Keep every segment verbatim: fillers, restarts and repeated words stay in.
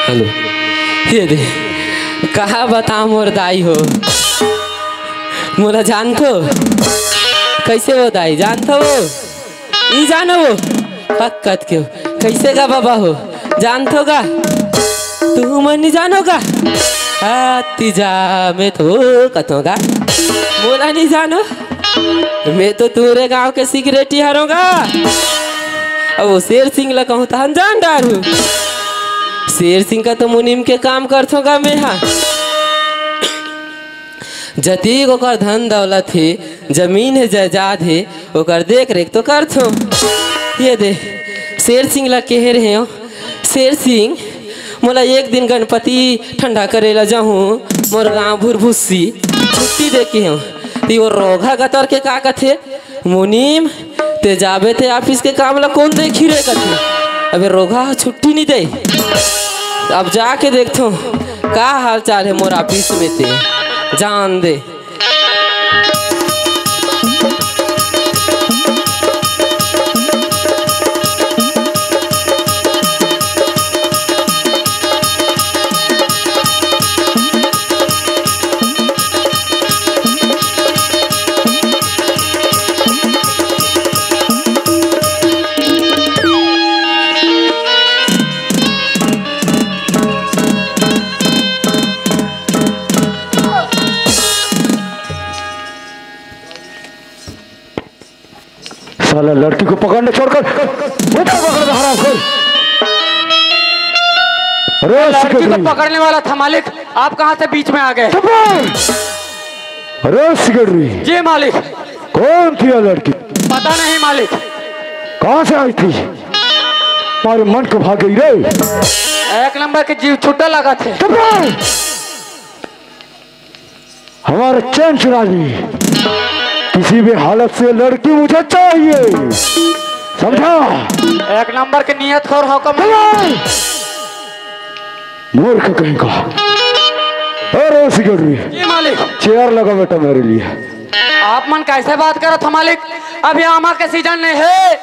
Hello. ये दे, कहा बता मोर दाई हो, मोला जानथो? कैसे हो दाई, जानथो वो? नहीं जानो वो? हक कत क्यों? कैसे गा बाबा हो, जानथो गा? तू मन नहीं जानो गा? हाथी जा, मैं तो कथों गा, मोला नहीं जानो? मैं तो तोरे गांव के सिगरेटी हरों गा। अब वो शेर सिंह ला कहूँ तहन जान डारहूँ। शेर सिंह का तो मुनीम के काम करथों गा मैं हा। जतीक ओकर धन दौलत हे, जमीन हे, जायदाद हे, ओकर देख रेख तो करथों। ये दे, शेर सिंह ला कहे रहे हो, शेर सिंह, मोला एक दिन गणपति ठंडा करे ला जाहूँ, मोर गांव भुरभुस्सी छुट्टी दे के हो। ती वो रोघा गतर के का कथे, मुनीम, ते जाबे ते ऑफिस के काम ला कौन देखी रे कथे। अबे रोघा ह छुट्टी नहीं दे। अब जाके देखथों का हाल चाल है मोर ऑफिस में, ते जान दे। साला लड़की को पकड़ने छोड़कर मुझे पकड़ रहा है। अरे लड़की तो सिकड़ी। पकड़ने वाला था मालिक, आप कहाँ से बीच में आ गए? चुप रहो। अरे सिकड़ी। जी मालिक। कौन थी यह लड़की? पता नहीं मालिक। कहाँ से आई थी? हमारे मन को भाग गई रे। एक नंबर के जीव छुट्टा लगा थे। चुप रहो। हमारा चैन चुरा ली। किसी भी हालत से लड़की मुझे चाहिए, समझा? एक नंबर के नियत खोर हो कम। चलो। मूर्ख कहीं का। अरे सिकड़ी, जी मालिक। चेयर लगा बेटा मेरे लिए। आप मन कैसे बात करत हो मालिक? अभी आमा के सीजन नहीं है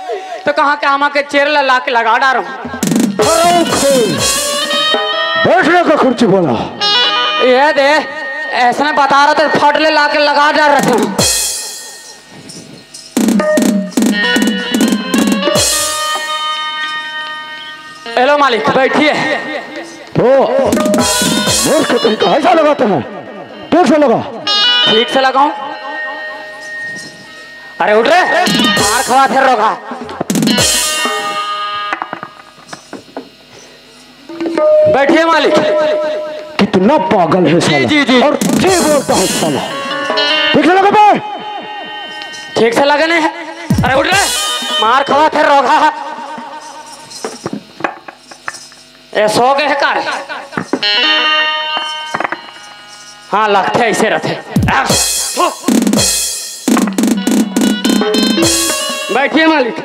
तो कहाँ के आमा के चेयर ला, ला के लगा डारो। अरे उठो। बैठने का कुर्सी बोला। ये दे, ऐसने बता रहे थे, फट ले ला के लगा जा रहे थे। हेलो मालिक, बैठिए। ओ, मूर्ख तुम तो ऐसा लगाते हैं। ठीक से लगा। ठीक से लगाऊं? अरे उठ रे, मार खवा थे रोगा। बैठिए मालिक। कितना पागल है साला। जी, जी। और जी बोलता है साला। ठीक से लगा बे? ठीक से लगे नहीं है। अरे उठ रे, मार खवा थे रोगा। ए, सो गए का रे? हाँ, लगते ऐसे रहते। आ, हो। बैठिए मालिक।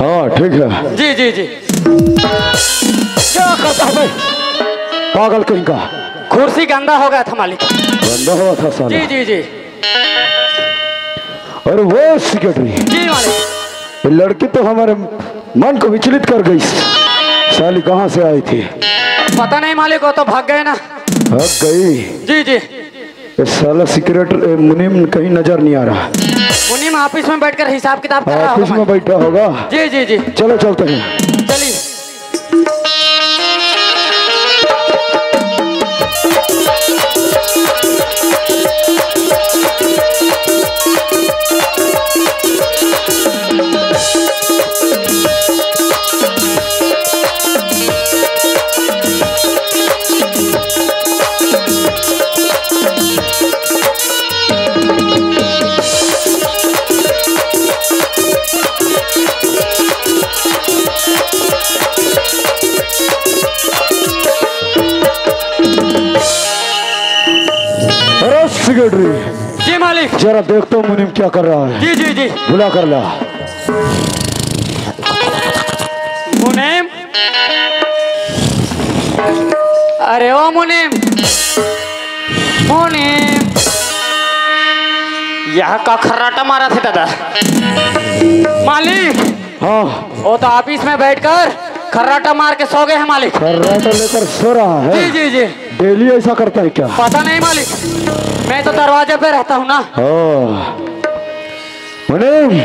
हाँ, ठीक है। जी, जी, जी। क्या करता है बे? पागल कहीं का। कुर्सी गंदा हो गया था मालिक। गंदा हुआ था साला। जी, जी, जी। अरे वो सेक्रेटरी। जी मालिक। ये लड़की तो हमारे मन को विचलित कर गई। साली कहाँ से आई थी? पता नहीं मालिक, वो तो भाग गए ना। भाग गई? जी, जी। ये साला सेक्रेटरी, ए, मुनीम कहीं नजर नहीं आ रहा। मुनीम ऑफिस में बैठकर हिसाब किताब कर रहा होगा ऑफिस में मालिक। बैठा होगा। जी, जी, जी। चलो चलते हैं। चलिए। अरे सेक्रेटरी, जी मालिक। जरा देख तो मुनीम क्या कर रहा है। जी, जी, जी। बुला कर ला। मुनीम, अरे ओ मुनीम, मुनीम, यहाँ का खर्राटा मारा थे दादा। मालिक, हाँ। वो तो ऑफिस में बैठकर खर्राटा मार के सो गए हैं मालिक। खर्राटा लेकर सो रहा है? जी, जी, जी। डेली ऐसा करता है क्या? पता नहीं मालिक, मैं तो दरवाजे पे रहता हूँ ना। हाँ। मुनीम,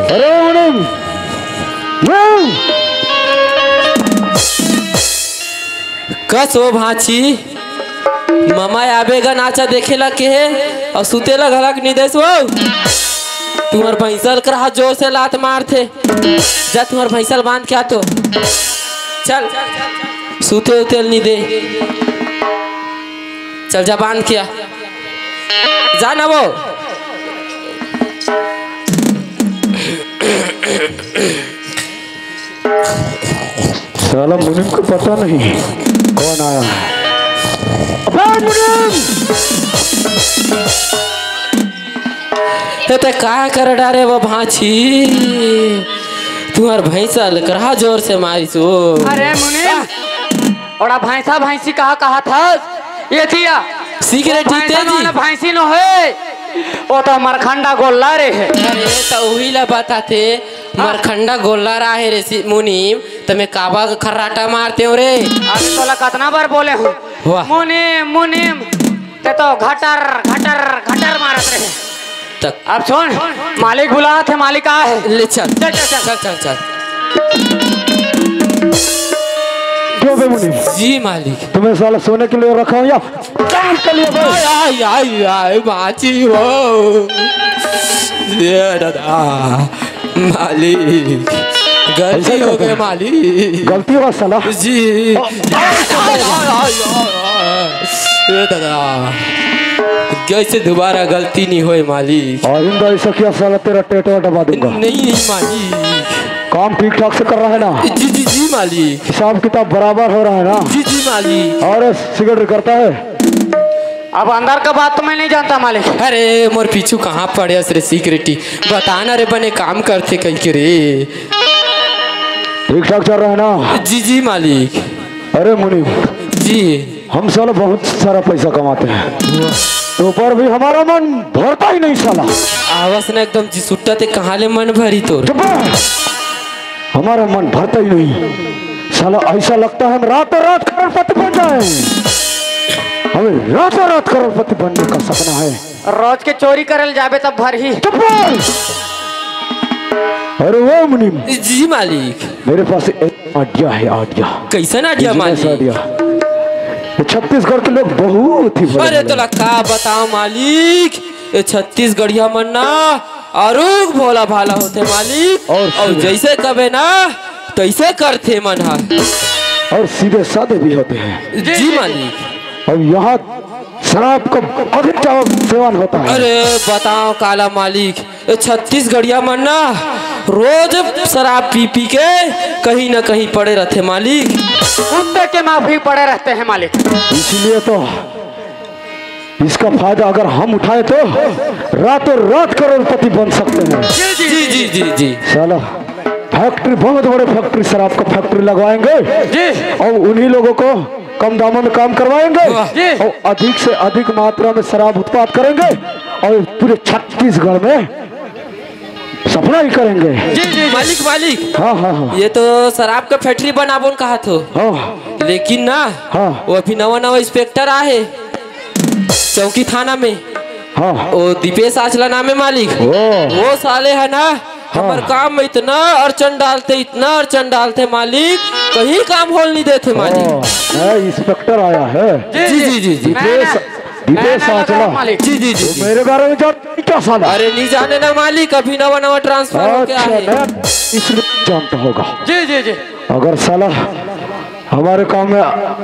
अरे मुनीम, मुनीम। कस ओ भांची, ममा आबे गा नाचा देखे ला के हे, अउ सुते ला घलक नी देस वो। तुम्हर भैंसा ल करहा जोर से लात मारथे। जा तुम्हर भैंसा ल बांध के आ तो। चल, सुते उते ल नी दे। चल जा बांध के आ। जा ना वो। साला मुनीम को पता नहीं कौन आया है। अबे मुनीम! ए, ते का कर डारे वो भांची? तुम्हर भैंसा ल करहा जोर से मारिस वो। अरे मुनीम, ओड़ा भैंसा भैंसी कहा कहा था? ये थिया। सिगरेट वो भैंसा जीते जी। वाला भैंसी नो है। वो तो मरखंडा गोल्ला रे है। अरे, तो वही ला बताते, हाँ। मरखंडा गोल्ला रहा है रे सी-, मुनीम, तो मैं काबा का खर्राटा मारते हो रे। अरे, तोला कतना बार बोले हूँ। वाह। मुनीम, मुनीम, ते तो घटर, घटर, घटर मारत रहे। तक। अब सुन, मालिक बुलात हे, मालिक आ हे। ले चल। चल, चल, चल। चल, चल, चल। क्यों बे मुनीम? जी मालिक। तुम्हें साला सोने के लिए रखा हूँ या काम के लिए बे? आय, आय, आय, आय, बाची हो। ये दादा, मालिक, गलती ऐसा हो क्या गई कर-, मालिक। गलती हुआ साला। जी। ओ, आय, आय, आय, आय, आय। ए दादा, कैसे दोबारा गलती नहीं होए मालिक। आइंदा ऐसा किया साला, तेरा टेटवा दबा दूंगा। नहीं, नहीं मालिक। काम ठीक ठाक से कर रहा है ना? जी, जी, जी मालिक। हिसाब किताब बराबर हो रहा है ना? जी, जी मालिक। और सिगरेट करता है? अब अंदर का बात तो मैं नहीं जानता मालिक। अरे मोर पीछू कहाँ पड़े हस रे सिगरेटी? बता ना रे, बने काम करथे कहिके रे। ठीक ठाक चल रहा है ना? जी, जी मालिक। अरे मुनीम, जी। हम साला बहुत सारा पैसा कमाते हैं, तो पर भी हमारा मन भरता ही नहीं साला। आवाज ना एकदम जी सुट्टा, ते कहाँ ले मन भरी तोर? चुप रह। हमारा मन भरता ही नहीं साला। ऐसा लगता है हम रातों रात करोड़पति बन जाए। हमें रातों रात करोड़पति बनने का सपना है। रोज के चोरी करल जाबे तब भरही। चुप रह। अरे वो मुनीम, जी मालिक। मेरे पास एक आइडिया है, आइडिया। कैसन आइडिया मालिक? आइडिया। ये छत्तीसगढ़ के लोग बहुत ही भले अरे भले तोला का बताओ मालिक, ये छत्तीसगढ़िया मन ना अरुग भोला भाला होथे मालिक। और और सीधे जैसे कबे ना तैसे करथे मन हा। और सीधे साधे भी होते हैं। जी मालिक। और यहाँ शराब का अधिक सेवन होता है। अरे बताओ काला मालिक, ये छत्तीसगढ़िया मन ना रोज शराब पी पी के कहीं ना कहीं पड़े रहते मालिक। कुत्ते के माफी पड़े रहते हैं मालिक। इसलिए तो इसका फायदा अगर हम उठाए तो रातों रात करोड़पति बन सकते हैं। जी जी जी जी जी। साला फैक्ट्री, बहुत बड़े फैक्ट्री, शराब का फैक्ट्री लगवाएंगे जी। और उन्हीं लोगों को कम दामों में काम करवाएंगे जी। और अधिक से अधिक मात्रा में शराब उत्पाद करेंगे और पूरे छत्तीसगढ़ में सप्लाई करेंगे। जी जी। मालिक मालिक, हाँ हाँ हाँ। ये तो शराब का फैक्ट्री बनाबोन कहा थो। हाँ। लेकिन ना, हाँ। वो अभी नवा नवा इंस्पेक्टर आहे चौकी थाना में। हाँ। वो दीपेश आचला नाम है मालिक। ओ। वो साले है ना, हाँ। हमारे काम में इतना अड़चन डालते, इतना अड़चन डालते मालिक, कहीं काम होल नहीं देते मालिक। ओ, नया इंस्पेक्टर आया है। जी जी जी जी। दीपेश, दीपेश आचला। जी जी जी जी। मेरे बारे में जानते क्या साला? अरे नहीं जाने ना मालिक, अभी नवा नवा ट्रांसफर हो गया है। अच्छा, इसलिए जानता होगा। जी जी जी। अगर साला हमारे काम में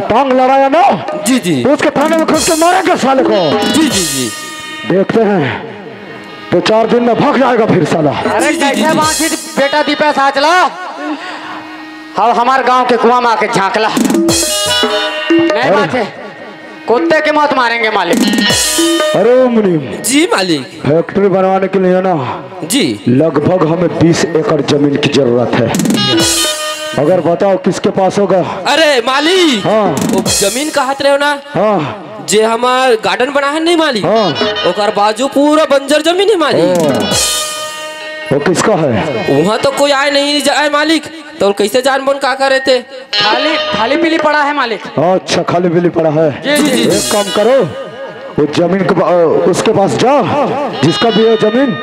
टांग लड़ाया ना, जी जी। तो उसके थाने में घुस के मारेंगे साले को। जी जी जी। देखते हैं, दो चार दिन में भाग जाएगा फिर साला। अरे जी जी जी। बांची बेटा दीपेश आचला, हम हमारे गांव के कुआं में आके झांकला। नहीं बात है। कुत्ते के मौत मारेंगे मालिक। अरे मुनीम। जी मालिक। फैक्ट्री बनवाने के लिए ना जी। लगभग हमें बीस एकड़ जमीन की जरूरत है। अगर बताओ किसके पास होगा? अरे मालिक। हाँ। वो जमीन कहत रहे हो ना? हाँ। जे हमार गार्डन बना है नहीं मालिक? हाँ। ओकर बाजू पूरा बंजर जमीन है मालिक। ओ। वो किसका है? वहाँ तो कोई आए नहीं जाए मालिक। तो कइसे जानबोन का करे ते? खाली, खाली पीली पड़ा है मालिक। अच्छा, खाली पीली पड़ा है। जी, जी, जी। एक काम करो, वो जमीन के पा-, उसके पास जा, जिसका भी है जमीन,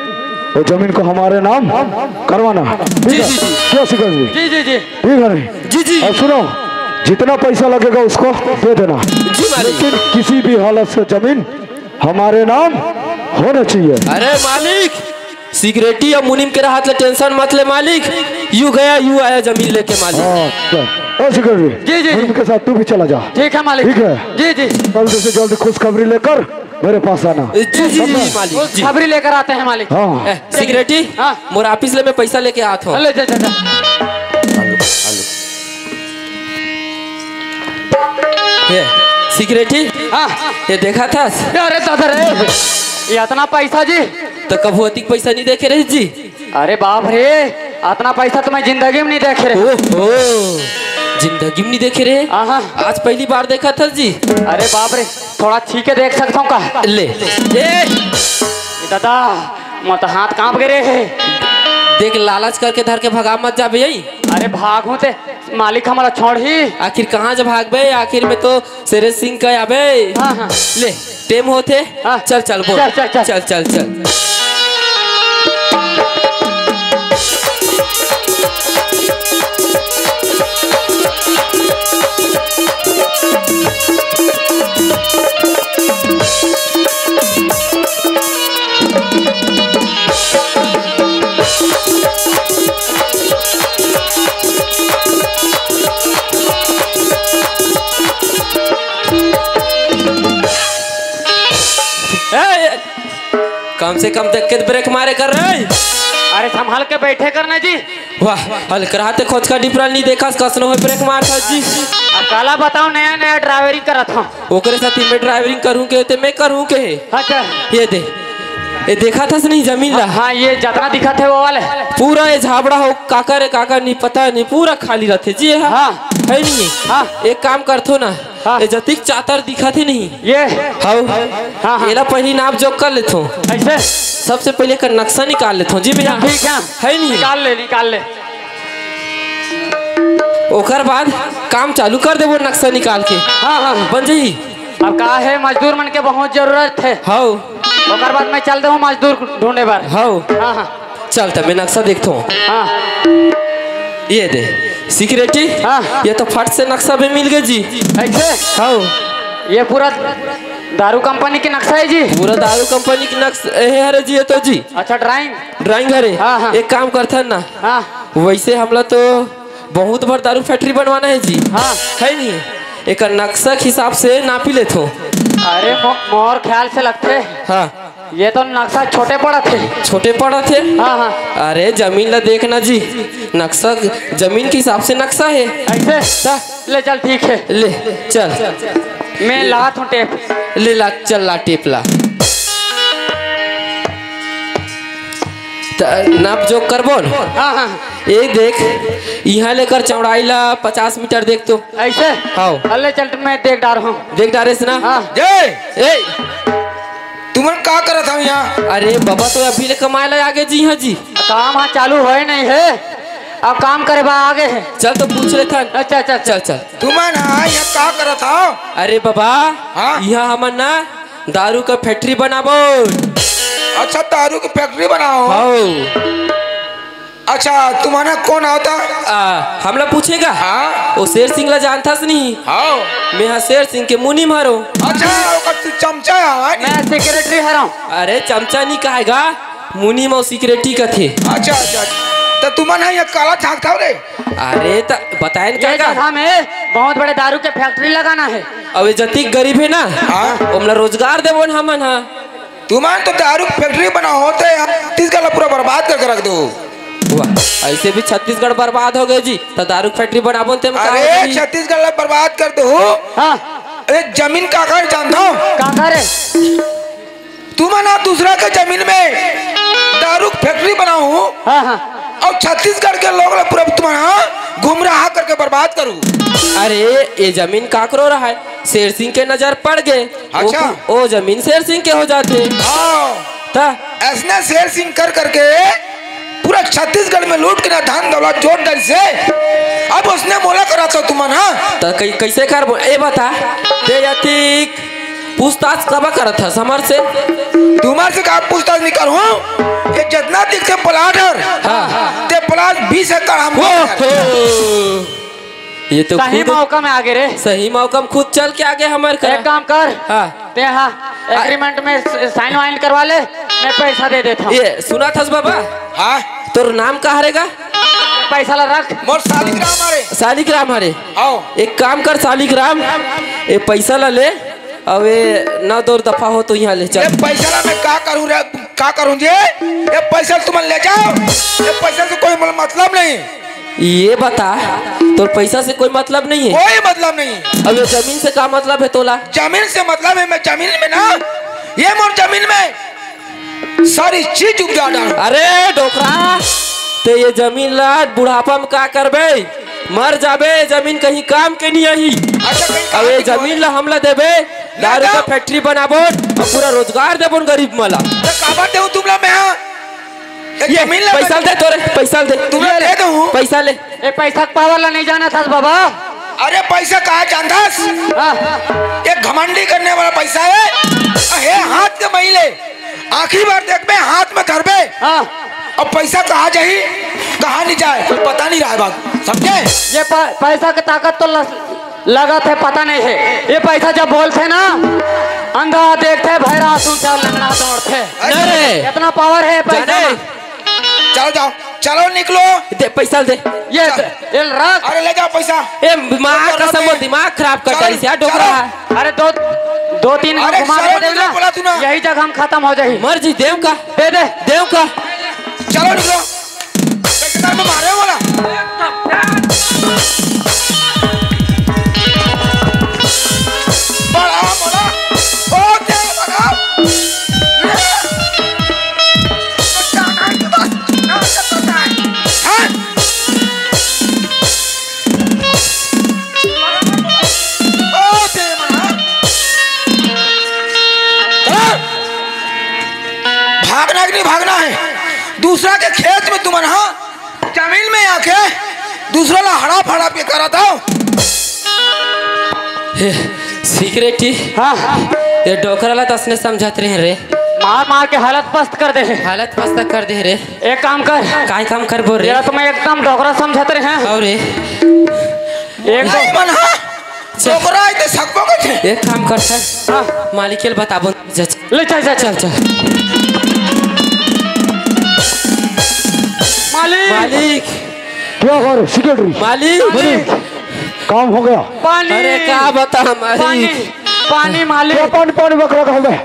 वो जमीन को हमारे नाम करवाना। ठीक जी, है? जी, जी। क्या सिकंदर जी? जी, जी, जी। ठीक है नहीं? जी, जी। और सुनो, जितना पैसा लगेगा उसको दे देना। जी मालिक। लेकिन किसी भी हालत से जमीन हमारे नाम होना चाहिए। अरे मालिक, सिगरेटी अउ मुनीम के रहत ले टेंशन मत ले मालिक, यू गया यू आया जमीन लेके मालिक। हाँ, बस। ओ सिकंदर जी, जी, जी, मुनीम जी। के साथ तू भी चला जा। ठीक है मालिक। ठीक है। जी, जी। जल्दी से जल्दी खुशखबरी लेकर मेरे पास आना। जी, जी, जी, मालिक। जी। खुशखबरी लेकर आते हैं मालिक। हाँ। ए, सिगरेटी, हाँ। मोर ऑफिस ले मैं पैसा लेके आत हूँ। ले, जा, जा, जा। ये, सिगरेटी? हाँ। ये देखा था? अरे दादा रे, ये इतना पैसा जी? तो कभू अतिक पैसा नहीं देखे रहे जी? अरे बाप रे, इतना पैसा तो मैं जिंदगी में नहीं देखे रहे। ओहो, जिंदगी में नहीं देखे रहे? हाँ, हाँ। आज पहली बार देखा था जी। अरे बाप रे, थोड़ा छीके देख सकता हूँ का? ले। ए! ये दादा, मोर तो हाथ कांप गे रे। देख, लालच करके धर के भगा मत जाबे यही। अरे भागहूँ ते मालिक हमला छोड़ही। आखिर कहाँ जा भागबे? आखिर में तो शेरे सिंह का आबे। हाँ, हाँ। ले, टेम होथे। हाँ। चल, चल, बोल। चल, चल, चल। चल, चल, चल। ए, ए, कम से कम देख के ब्रेक मारे कर रे। अरे संभाल के बैठे कर ना जी। वाह, हल्का रहते खोचका डिपरल नहीं देखा, कसनो है ब्रेक मार था जी। अब काला बताओ, नया नया ड्राइवरिंग करत हूँ। ओकरे साथ ही मैं ड्राइवरिंग करूँ के, ते मैं करूँ के। अच्छा। ये दे, ये देखा था नहीं जमीन ला? हाँ, ये जितना दिखा थे वो वाले। पूरा ये झाबड़ा हो, काकर है, काकर नहीं पता नहीं, पूरा खाली रहते जी। हाँ। हाँ। है नहीं? हाँ। एक काम करथो ना, हाँ। ये जतिक चातर दिखा थे नहीं? ये? हाउ। हाँ, हाँ। एला पहली नाप जोख कर लेथो। ऐसे? सबसे पहले कर नक्शा निकाल लेथो जी भैया। ठीक है। है नहीं? निकाल ले, निकाल ले। ओकर बाद काम चालू कर देबो नक्शा निकाल के। हाँ, हाँ। बन जाही। अब का है, मजदूर मन के बहुत जरूरत है। हाउ। ओकर बाद मैं चल देहूँ मजदूर ढूंढे बर। हाउ। हाँ, हाँ। चल, तब मैं नक्शा देखता हूँ। हाँ। ये दे, सिक्योरिटी। हाँ। ये तो फट से नक्शा भी मिल गए जी। ऐसे? हाउ। ये पूरा दारू कंपनी के नक्शा है जी? पूरा दारू कंपनी के नक्शा, ए, हरे जी, ये तो जी। अच्छा, ड्राइंग? ड्राइंग हरे। हाँ, हाँ। एक काम करथन ना। हाँ। वैसे हमला तो बहुत बड़ दारू फैक्ट्री बनवाना है जी। हाँ। है नहीं? एक नक्शा के हिसाब से नापी लेथो। अरे मो-, मोर ख्याल से लगथे। हाँ। ये तो नक्शा छोटे पड़त हे। छोटे पड़त हे? हाँ, हाँ। अरे, जमीन ला देखना जी, नक्शा जमीन के हिसाब से नक्शा हे। ऐसे? ता? ले चल, ठीक है। ले, चल। मैं लात हूँ टेप। ले ला, चल ला टेप ला। त नाप जोख करबो न? हाँ, हाँ। ये देख, यहाँ लेकर चौड़ाई ला पचास मीटर देख तो। ऐसे? हाँ। अल्ले चल, मैं देख डार हूँ। देख डारे से ना? हाँ। ए! ए! तुमन का करत हव यहाँ? अरे बाबा, तो अभी ले कमाए ला आगे जी, हाँ जी। काम हाँ चालू होए नहीं है, अब काम करे बा आगे है। चल तो पूछ लेथन। अच्छा, अच्छा, अच्छा। चल, चल। तुमन हाँ यहाँ का करत हव? अरे बाबा, हाँ? यहाँ हमन ना दारू का फैक्ट्री बनाबो। अच्छा, दारू की फैक्ट्री बनाओ। हाँ। अच्छा, तुम्हारा कौन आता? आ, हमला पूछेगा? हाँ। वो शेर सिंह ला जानथस नहीं? हाँ। मैं हा शेर सिंह के मुनीम हरो। अच्छा, ओकर तू चमचा है? मैं सेक्रेटरी हरो। अरे, चमचा नहीं कहेगा, मुनीम अउ सेक्रेटरी कथे। अच्छा, अच्छा, अच्छा। तो तुमन हा ये काला झांकथव रे? अरे, त बताएन ये काका। जगह में बहुत बड़े दारू के फैक्ट्री लगाना है। अब ये जतिक गरीब है ना, हाँ। ओमला रोजगार देबो न हमन हा। तुमन तो दारू की फैक्ट्री बनाओ, ते छत्तीसगढ़ ला पूरा बर्बाद करके रख दो। वाह, ऐसे भी छत्तीसगढ़ बर्बाद हो गए जी, तो दारू की फैक्ट्री बनाबो ते में का अरे, होही? छत्तीसगढ़ ला बर्बाद कर दो। हाँ। अरे, जमीन काकर जानथव? काकर है? तुमन हा दूसरा के जमीन में दारू की फैक्ट्री बनाओ। हाँ, हाँ। अउ छत्तीसगढ़ के लोग ला पूरा तुमन हा गुमराह करके बर्बाद करो। अरे, ये जमीन काकरो रहा है, शेर सिंह के नजर पड़ गए। अच्छा। वो, वो जमीन शेर सिंह के हो जाथे। हाँ। त? ऐसने शेर सिंह कर करके पूरा छत्तीसगढ़ में लूट के ना धन दौलत जोर डरिस हे। अब उसने मोला करा तो तुमन, हाँ? त कई-, कइसे करबो? ए बता, ते अतिक पूछताछ काबर करत हस हमर से? तुम्हर से का पूछताछ नहीं करहूँ? ये जितना दिखथे प्लाट हर, हाँ। ते प्लाट बीस एकड़ हम ओ हो। ये तो सही खुद मौका में आगे रे। सही मौका में खुद चल के आगे हमर करा। एक काम कर। हाँ। ते हाँ, एग्रीमेंट में साइन वाइन करवा ले, मैं पैसा दे देता हूँ। ये सुनत हस बाबा? हाँ। तोर नाम का हरे गा? पैसा ला रख। मोर सालिक राम हरे। सालिक राम हरे। आओ। एक काम कर सालिक राम, ये पैसा ला ले, अब ये ना दौर दफा हो तो यहाँ ले चल। ये पैसा ला मैं का करूँ रे? का करूँ जी? ये पैसा तुमन ले जाओ, ये पैसा से कोई मोला मतलब नहीं। ये बता, तोर पैसा से कोई मतलब नहीं है? कोई मतलब नहीं। अब ये जमीन से का मतलब है तोला? जमीन से मतलब है, मैं जमीन में ना, ये मोर जमीन में सारी चीज उपजा डालूं। अरे डोकरा, ते ये जमीन ला बुढ़ापा में का करबे? मर जाबे, जमीन कहीं काम के नहीं आही। अच्छा, कहीं अब ये काम के जमीन ला हमला देबे, दारू का फैक्ट्री बनाबो और पूरा रोजगार देबो गरीब मला। तो काबर देहूं तुमला मैं? हाँ? ये ये जमीन ला पैसा दे तोरे, पैसा दे। तुमला दे दूं? पैसा ले। ए, पैसा के पावर ला नहीं जानत हस बाबा। अरे पैसा कहाँ जानत हस? हाँ। ये घमंडी करने वाला पैसा है। हे हाथ के महीले, आखिरी बार देखबे, हाथ में धरबे। हाँ। अब पैसा कहाँ जाही, कहाँ नहीं जाए, कोई पता नहीं रहा बात, समझे? ये प-, पैसा के ताकत तो लस-, लगत है, पता नहीं है। ये पैसा जब बोलथे ना, अंधा देखथे, भैरा सुनथे और लंगड़ा दौड़थे। अरे। इतना पावर है पैसा जाने। में। चलो जाओ, चलो निकलो। दे, पैसा दे। ये, चल। ये रख। अरे ले जाओ पैसा। ए, माँ चलो कसम, बे। वो दिमाग खराब कर चल, डाली यार, डोकरा चलो। है। अरे दो, दो तीन अरे घुमा सारे के दे ना। बोला तू ना। यही जगह हम खत्म हो जाही। मर जी, देव का। दे दे। देव का। चलो निकलो। बेकार में मारे बोला। बड़ा बोला। ओ तेरे बड़ा। हाँ? ओ तेरे बड़ा। हाँ? भागना कि नहीं भागना है? दूसरा के खेत में तुमन, हाँ? जमीन में आके दूसरा ला हड़प हड़प के करत हव। हे, सिगरेटी। हाँ। ये डोकरा ला तसने समझत रहे रे। मार मार के हालत पस्त कर दे हे। हालत पस्त कर दे रे। एक काम कर। काय काम करबो रे? तेरा तो मैं एकदम डोकरा समझत रहे हैं। और रे? एक भाई मन, हाँ? डोकरा आए ते सकबो कथे। एक काम कर सर। हाँ। मालिक के बताबो। जा, जा। ले चल, जा, चल, चल। मालिक। मालिक। क्या हो रहा है, सेक्रेटरी? मालिक। मालिक, काम हो गया। पानी। अरे, का बता, मालिक। पानी, पानी, मालिक। क्या पानी, पानी बकरा का हो गया?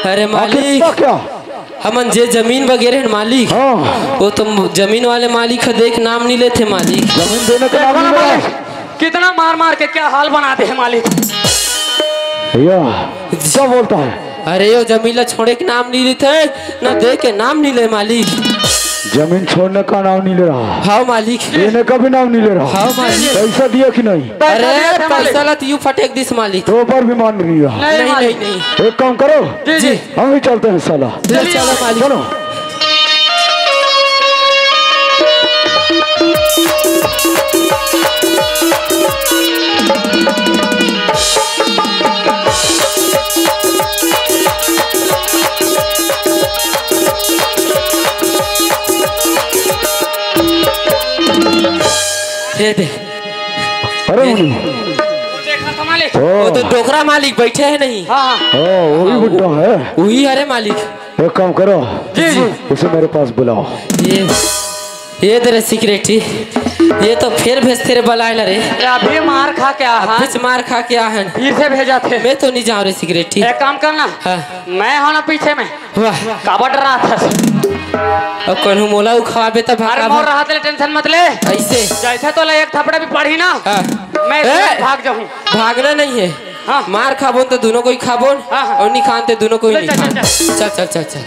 अरे, आखिर मालिक। क्या? हमन जे जमीन वगैरह हे मालिक, हाँ। वो तो जमीन वाले मालिक ह देख नाम नहीं लेथे मालिक। जमीन देने का नाम नहीं ले रहा। कितना मार मार के क्या हाल बना दे हे मालिक। भैया, क्या बोलता है? अरे यो जमीन ला छोड़े के नाम नहीं लेथे, ना दे के नाम नहीं ले मालिक। जमीन छोड़ने का नाम नहीं ले रहा। हाँ मालिक। देने का भी नाम नहीं ले रहा। हाँ मालिक। पैसा दिया कि नहीं? पैसा अरे दिया था मालिक। पैसा ला तो यू फटेक दिस मालिक। तो पर भी मान नहीं रहा। नहीं, नहीं, मालिक। नहीं। एक काम करो। जी, जी। हम भी चलते हैं साला। ले चलो मालिक। चलो। ये दे। अरे ये मुनि। देखा था मालिक। ओ। वो तो डोकरा मालिक बैठे हैं नहीं। हाँ, हाँ। ओ, वो भी बुड्ढा है। वही है रे मालिक। एक काम करो। जी, जी। उसे मेरे पास बुलाओ। ये, ये तेरे सिगरेटी, ये तो फिर भेजते रे बलाए ला रे। ये अभी मार खा के आ, हाँ। कुछ मार खा के आ है। फिर से भेजा थे। मैं तो नहीं जाऊँ रे सिगरेटी। एक काम करना। हाँ। मैं हूँ ना पीछे में। वाह। काबर डरा था? अब कहूँ मोला उखाबे तब अरे भागा मोर भाग। रहा तेरे टेंशन मत ले। ऐसे। जैसे तो ले एक थपड़ा भी पड़ी ना। हाँ। मैं ए! भाग जाऊँ। भागना नहीं है। हाँ। मार खाबोन तो दोनों कोई खाबोन हाँ, हाँ। और नहीं खान ते दोनों कोई ले, नहीं चल, खान। चल, चल। चल, चल, चल, चल।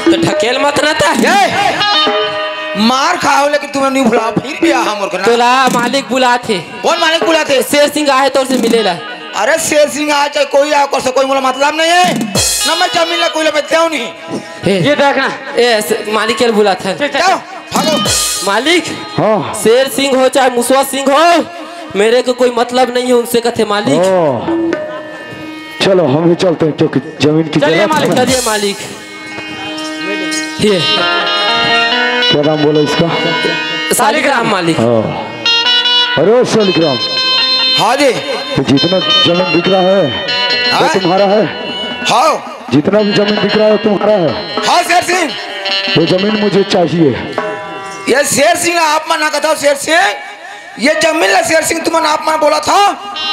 तो ढकेल मत ना ता। ए! मार खाओ लेकिन तुम्हें नहीं भुलाओ, फिर भी आ हमर को ना। तोला मालिक बुलाथे। कौन मालिक बुलाथे? शेर सिंह आहे तोर से मिलेला। अरे शेर सिंह आ चाहे कोई आ, ओकर से कोई मोला मतलब नहीं है। ना मैं जमीन ला कोई ला मैं देव नहीं। ए, ये देखना। ए, स-, मालिक के बुलात हे। चल, चल, जाओ, चल। भागो। मालिक, हाँ। शेर सिंह हो चाहे मुसवा सिंह हो, मेरे को कोई मतलब नहीं है उनसे, कथे मालिक। ओ, चलो हम भी चलते हैं क्योंकि जमीन की चलिए जरूरत मालिक। है। चलिए मालिक। ये। क्या नाम बोला इसका? शालिग्राम मालिक। हाँ। अरे ओ शालिग्राम। हाँ जी। तो जितना जमीन बिक रहा है, वो हाँ? तुम्हारा है? हाँ। जितना भी जमीन बिक रहा है, तुम्हारा है? हाँ शेर सिंह। वो जमीन मुझे चाहिए। ये शेर सिंह, आप मना करता हो शेर सिंह? ये जमीन ला शेर सिंह तुमन आप मन बोला था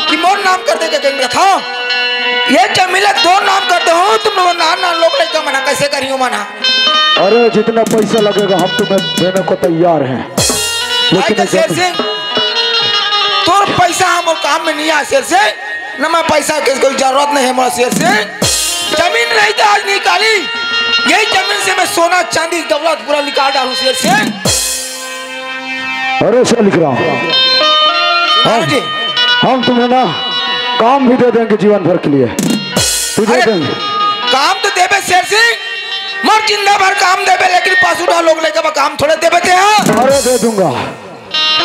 कि मोर नाम कर दे के कहेंगे था। ये जमीन ला तोर नाम कर दे हो तुम लोग, नान नान लोग लइका मन हा, कैसे करियो मन हा? अरे जितना पैसा लगेगा हम तुम्हें देने को तैयार हैं। भाई लेकिन का ये शेर जमीन सिंह, तोर पैसा हमर काम में नहीं आ शेर सिंह, न मैं पैसा के कोई जरूरत नहीं है मोला शेर सिंह। जमीन नहीं तो आज नहीं काली, यही जमीन से मैं सोना चांदी दौलत पूरा निकाल डालूं शेर सिंह। अरे शालिग्राम, हाँ जी। हम तुम्हें ना काम भी दे देंगे जीवन भर के लिए। तू दे अरे, देंगे। काम तो देबे शेर सिंह, मोर जिंदा भर काम देबे, लेकिन पासुडा लोग लइका बा काम थोड़े देबे ते हा। अरे दे दूंगा।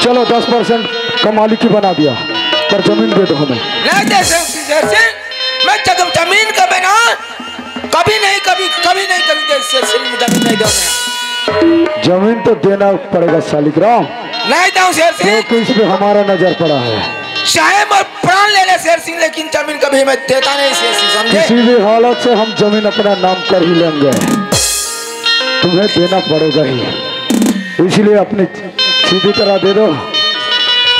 चलो दस परसेंट का मालिक ही बना दिया, पर जमीन दे दो हमें। नहीं दे शेर सिंह, शेर सिंह, मैं जब जमीन का बना कभी नहीं, कभी, कभी नहीं, कभी दे शेर सिंह, जमीन नहीं दो मैं। जमीन तो देना पड़ेगा शालिग्राम, नहीं दो शेर सिंह। क्योंकि इस पे हमारा नजर पड़ा है। चाहे मैं प्राण ले ले शेर सिंह, लेकिन जमीन कभी मैं देता नहीं शेर सिंह, समझे? किसी भी हालत से हम जमीन अपना नाम कर ही लेंगे, तुम्हें देना पड़ेगा ही। इसलिए अपनी सीधी तरह दे दो,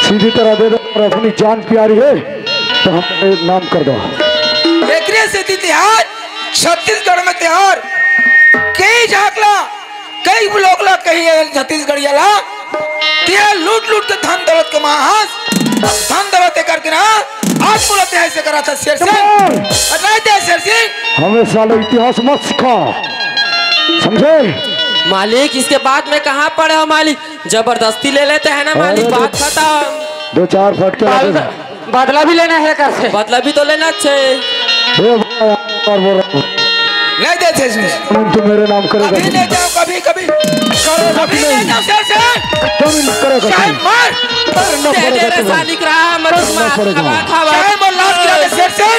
सीधी तरह दे दो, और अपनी जान प्यारी है तो हम नाम कर दो। एकरे सेती तिहार, छत्तीसगढ़ में तिहार, कई झाकला, कई लोग ला कही है छत्तीसगढ़िया ला, तिहार लूट लूट के धन दौलत कमा हस, धन दौलत करके ना, आज बोलते हैं ऐसे करा था शेर सिंह, कमाल। और नहीं दे शेर सिंह। हमें साले इतिहास मत सिखा, समझे? मालिक, इसके बाद में कहाँ पड़े हो मालिक? जबरदस्ती ले लेते हैं ना मालिक, अरे, बात खत्म। दो चार फटके लगे। बदला भी लेना है कर से। बदला भी तो लेना चाहिए। ए भाई, एक बार बोल रहा हूँ। नहीं देते इसमें। तुम तो मेरे नाम करेगा कभी नहीं। नहीं जाओ, कभी, कभी। करेगा कभी नहीं। नहीं जाओ, शेर से। तुम करेगा चाहे नहीं। मार। करना दे दे पड़ेगा रे तुम्हें। सालिग्राम, करना पड़ेगा। खावा, खावा। चाहे मैं लाश गिरा दे शेर से।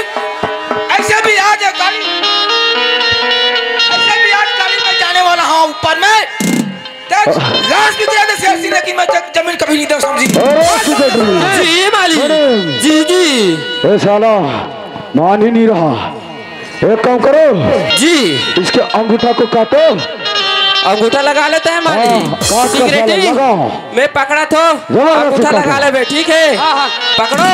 ऐसे भी आज काली, ऐसे भी आज काली मैं जाने वाला हूँ ऊपर में। देख, लाश भी गिरा दे शेर सिंह, लेकिन मैं ज-, जमीन कभी नहीं दूं, समझी? अरे, सुधर। जी, मालिक। अरे। जी, जी। ए साला, मान ही नहीं रहा। एक काम करो। जी। इसके अंगूठा को काटो। अंगूठा लगा लेते हैं, मालिक। हाँ, काट कर सिगरेट साला ही। लगाओ। मैं पकड़ा तो जबरदस्ती अंगूठा काटो। लगा ले बे, ठीक है? हाँ, हाँ। पकड़ो।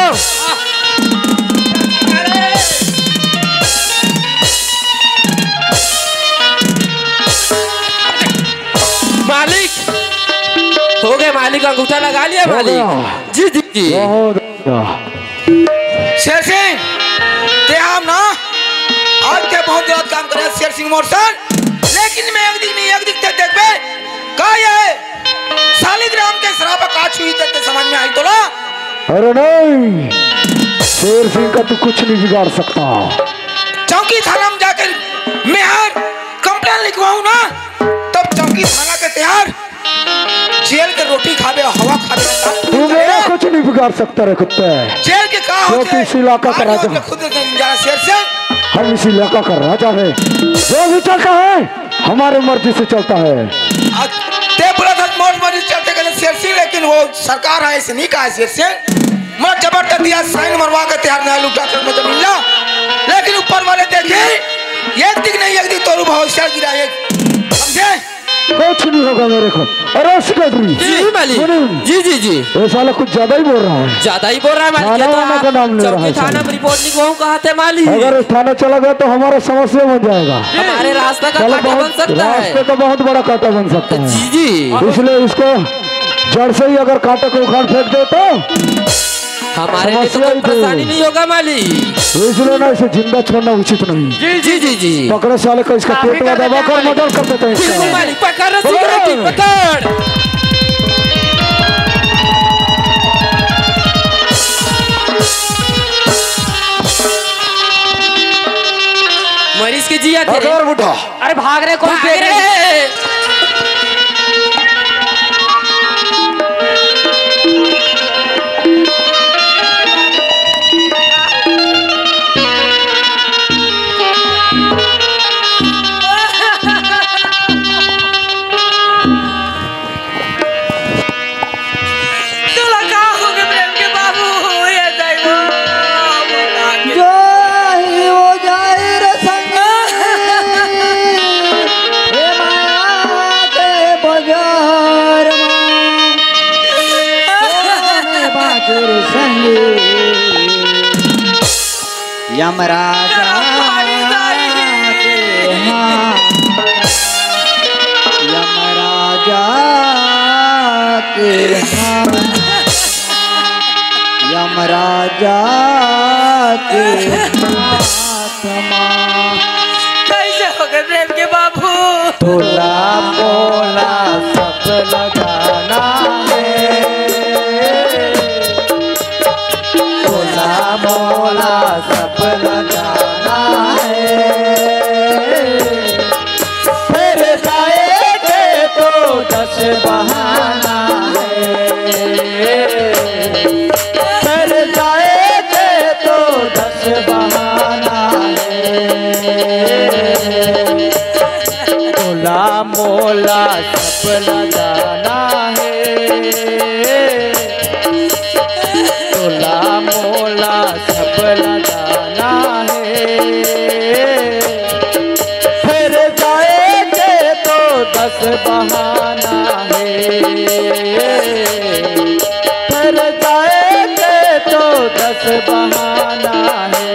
मालिक, हो गए मालिक, अंगूठा लगा लिया हो मालिक। गया। जी, जी, जी। बहुत बढ़िया। शेर सिंह, ते हम ना, आज ते बहुत गलत काम करे शेर सिंह मोर सन, लेकिन मैं एक दिन नहीं एक दिन ते देखबे, का ये सालिग्राम के श्राप का छुई ते, ते समझ में आई तोला? अरे नहीं, शेर सिंह का तू कुछ नहीं बिगाड़ सकता। चौकी थाना में जाकर मैं हर complain लिखवाऊं ना, तब चौकी थाना के तैयार जेल के रोटी खाबे, हवा खाबे। तू मेरा कुछ नहीं बिगाड़ सकता रे कुत्ते। जेल के का क्योंकि होते? इस इलाका का आज राजा होते खुद जाना शेर सिंह। हम इस इलाका का राजा है, जो भी चलता है हमारे मर्जी से चलता है। आज ते बोला था मौज मर्जी चलते कहते शेर सिंह, लेकिन वो सरकार है, ऐसे नहीं कहा शेर सिंह। मैं जबरदस्ती आज sign मरवा के तैयार नहीं लुटा कर मैं जमीन ला, लेकिन ऊपर वाले देखे एक दिख नहीं एक दिख तोरू भाव शेर गिरा एक, समझे? कुछ नहीं होगा मेरे को। अरे secretary, जी, मालिक। सुनिए। जी, जी, जी। ये साला कुछ ज्यादा ही बोल रहा है। ज्यादा ही बोल रहा है, मालिक। थाना ये तो वाना आप का नाम ले रहा चौकी है थाना साला। में रिपोर्ट लिखवाऊं कहा थे, मालिक। अगर थाना चला गया तो हमारा समस्या बन जाएगा। हमारे रास्ता का साला कांटा बहुत, बन सकता है। रास्ते का बहुत बड़ा कांटा बन सकता है। जी, जी। इसलिए इसको जड़ से ही अगर कांटे को उखाड़ फेंक दे तो हमारे लिए तो समस्या कोई ही नहीं। परेशानी नहीं होगा, मालिक। इसलिए ना इसे जिंदा छोड़ना उचित नहीं। जी, जी, जी, जी। पकड़ो साले को, इसका काफी पेट में दबा कर मर्डर कर देते हैं इसका। बिल्कुल, मालिक, पकड़ रहा, पकड़ो। सिगरेट, पकड़। मरीज के जी भगवान उठा। अरे भाग रे, कोई भाग देख रे। तोला का होगे प्रेम के बाबू? ये जाई वो। जाही वो जाई रे संग, हे माया के बाजार मा। कोन बाँचे रे संग, यमराजा के हाथ, यमराजा के हाथ, यमराजा के हाथ मा। कैसे हो गए प्रेम के बाबू? तोला मोला सब लगाना है, तोला मोला सब लगाना है। फिर जाएंगे तो दस बहाना है, फिर जाएंगे तो दस बहाना है। तोला मोला सब लगाना है, तोला मोला सब लगाना है। फिर जाएंगे तो दस बहाना है, फिर जाएंगे तो दस बहाना है।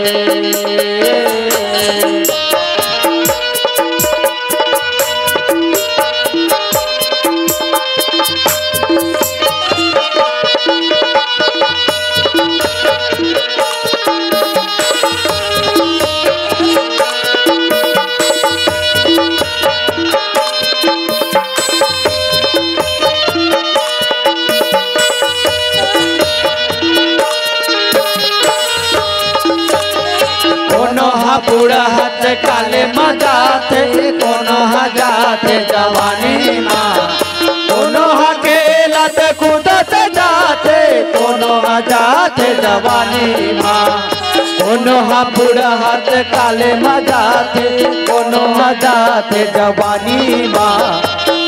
कोनो ह बुढ़त काले म जाथे, कोनो ह जाथे जवानी म, कोनो ह खेलत कूदत जाथे, कोनो ह जाथे जवानी म। कोनो ह बुढ़त काले म जाथे, कोनो ह जाथे जवानी म,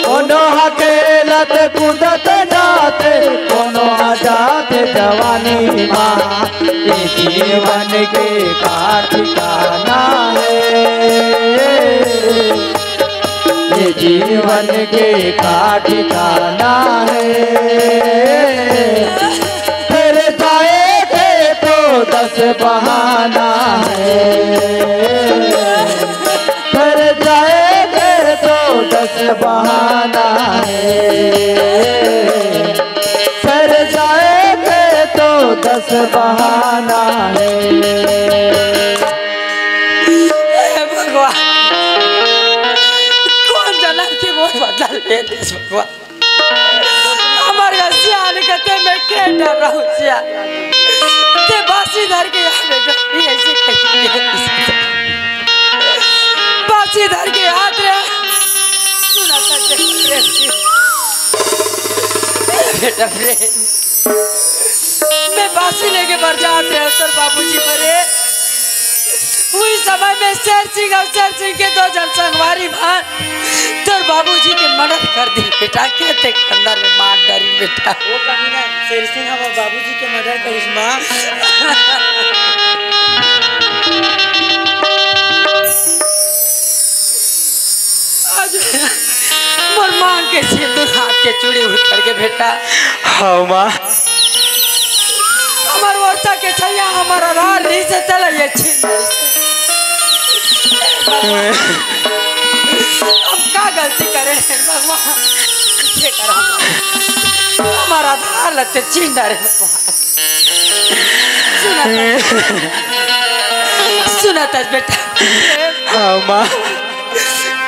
कोनो ह खेलत कूदत जाथे, कोनो ह जाथे जवानी म। ये जीवन के का ठिकाना है, ये जीवन के का ठिकाना है। फिर जाएंगे तो दस बहाना है, फिर जाएंगे तो दस बहाना है, फिर जाएंगे तो दस बहाना है। हे भगवान, कोन जनम के मोर बदला ले देस भगवान। हमर घर सियान के ते मैं के डर रहूं सिया। ते बासी धर के आ बेटा, ये ऐसे कैसे बासी धर के हाथ रे। सुना था प्रेम जी। बेटा प्रेम। मैं बासी लेके बर जात रहे तोर बाबूजी मरे। उही समय में शेर सिंह अउ शेर सिंह के दो झन संगवारी मन तोर बाबूजी के मर्डर कर दिस बेटा, के ते अंदर में मार डारिस बेटा। वो कमीना शेर सिंह हमर बाबूजी के मर्डर करिस माँ। आज मोर मांग के सिंदूर हाथ के चूड़ी उतर के बेटा। हाँ माँ। हमर ओरता के छैया, हमर आधार रहिसे तेला ये छीन डारिस। हम का गलती करे हन भगवान, ये कर हमर आधार ला ते छीन डारे भगवान। सुना था, सुना था बेटा। हाँ माँ।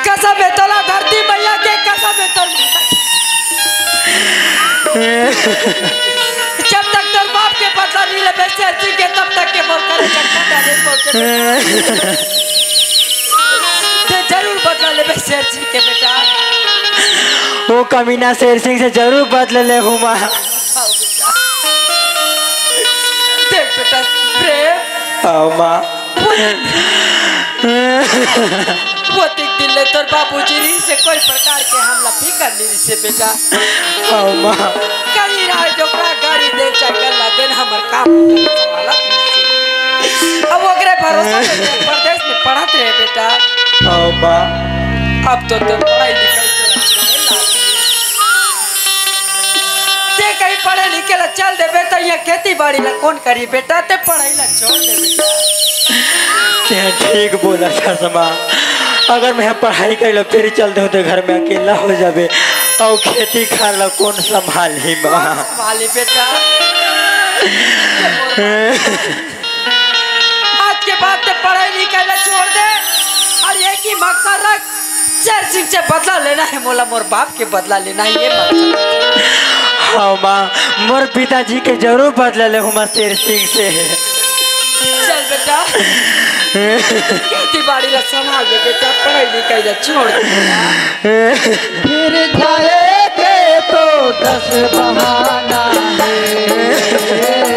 कसम हे तोला धरती मैया के, कसम हे तोर माता के। जब तक तोर बाप के बदला नहीं लेबे शेर सिंह के, तब तक के मोर करे जब तक आगे पहुंचे। शेर सिंह के बेटा। वो कमीना शेर सिंह से जरूर बदला लेहूँ माँ। देख बेटा, प्रेम। हाँ माँ। वो देख, दिन ले तोर बाबूजी रहिसे कोई प्रकार के हमला फिकर नहीं रहिसे बेटा। हाँ माँ। कहीं राय डोकरा गाड़ी दे, चाहे गल्ला दे, हमर काम वाला नहीं से। अब ओकरे भरोसा में परदेश में पढ़त रहे बेटा। हाँ माँ। अब तो तोर पढ़ाई लिखाई के लक्षण है ना। ते कहीं पढ़े लिखे ला चल देबे त यहाँ खेती बाड़ी ला कौन करी बेटा? ते पढ़ाई ला छोड़ दे बेटा। ते ठीक बोला चश्मा। अगर मैं पढ़ाई कर लो फिर चल दे तो घर में अकेला हो जाबे और खेती खार ला कौन संभाली माँ? संभाली बेटा। आज के बाद ते पढ़ाई लिखाई ला छोड़ दे और एक ही मकसद रख, शेर सिंह से बदला लेना है मोला, मोर बाप के बदला लेना है, ये मकसद। हाँ माँ, मोर पिताजी के जरूर बदला लेहूँ माँ शेर सिंह से। चल बेटा, खेती बाड़ी ला संभाल दे बेटा, पढ़ाई लिखाई ला छोड़ दे। फिर जाएंगे तो दस बहाना है।